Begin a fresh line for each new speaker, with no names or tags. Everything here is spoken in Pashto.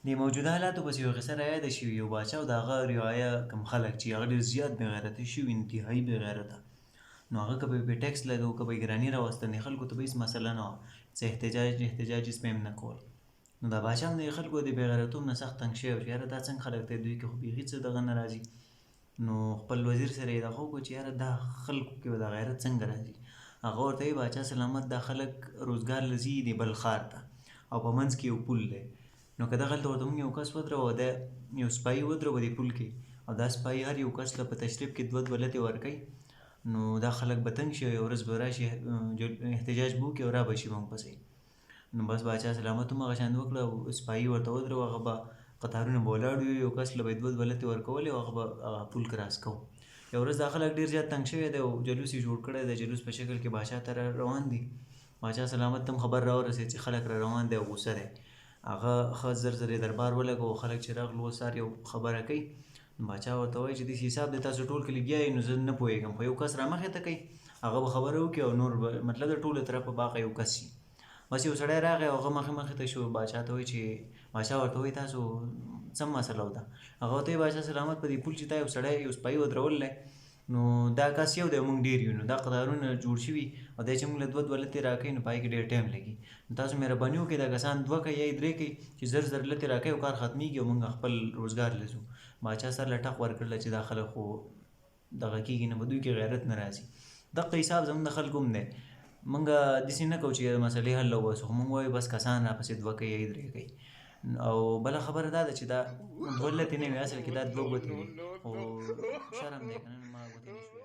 د موجوده حالاتو پسې یوه قصه رایاده شوي، یو باچا او د هغه رعایا کوم خلک چې هغه ډېر زیات بې غیرته شوي، انتهایي بې غیرته. نو هغه که به یې پرې ټیکس لګو، که به یې ګراني راوسته، د خلکو ته به هېڅ مسله نه وه، څه احتجاج هېڅ به یې هم نه کول. نو دا باچا هم د خلکو د بې غیرتوب نه سخت تنګ شوی و چې یاره دا څنګه خلک دی، دوی کې خو بیخي څه دغه نه راځي. نو خپل وزیر سره یې دغه وکړو چې یاره دا خلکو کې به دا غیرت څنګه راځي. هغه ورته وایي باچا سلامت، دا خلک روزګار له ځي د بل ښار ته او په منځ کې یو پول دی، نو که دغلته ورته موږ یو کس ودروو، دا یو سپایي ودروو په دې پول کې، او دا سپایي هر یو کس له په تشریف کې دوه دوه لتې ورکوي، نو دا خلک به تنګ شي او یوه ورځ به راشي احتجاج به وکړي او را به شي موږ پسې. نو بس باچا سلامت هم هغه شان وکړه او سپایي ورته ودرو، هغه به قطارونه به ولاړ وي، یو کس له به یې دوه دوه لتې ورکولې او هغه به هغه پول کراس کو. یوه ورځ دا خلک ډېر زیات تنګ شوی دی او جلوس یې جوړ کړی دی، جلوس په شکل کې باچا ته را روان دي. باچا سلامت ته هم خبر راورسېد چې خلک را روان دی او غوسه دی. هغه ښه زر زر یې دربار ولګاوه، خلک چې راغلو اوس هر یو خبره کوي. نو باچا ورته وایي چې داسې حساب دی، تاسو ټول که لګیا یئ نو زه نه پوهېږم، خو یو کس رامخې ته کوي هغه به خبره وکړي او نور به مطلب د ټولو طرفه به هغه یو کس شي. بس یو سړی راغی او هغه مخې مخې ته شو، باچا ته وایي چې باچا ورته وایي تاسو څه مسله وده؟ هغه ورته وایي باچا سلامت، په دې پول چې تا یو سړی یو سپایي ودرولی نو دا کس یو دی موږ ډېر یو، نو دا قطارونه جوړ شوي او دی چې موږ له دوه دوه لتې راکوي نو په هغې کې ډېر ټایم لګي، نو تاسو مهرباني وکړئ دا کسان دوه کوئ یا یې درې کوئ چې زر زر لتې راکوي او کار ختمېږي او موږ خپل روزګار له ځو. باچا سر له ټق ورکړله چې دا خلک خو دغه کېږي نه، په دوی کې غیرت نه راځي. دقه حساب زموږ د خلکو هم دی، موږ داسې نه کوو چې د مسلې حل وباسو، خو موږ وایو بس کسان راپسې دوه کوي یا یې درې کوي. او بله خبره دا ده چې دا دوه لتې نه وي، اصل کې دا دوه ګوتې وي، خو شرم دی که نه، نو ما ګوتې نه شوې.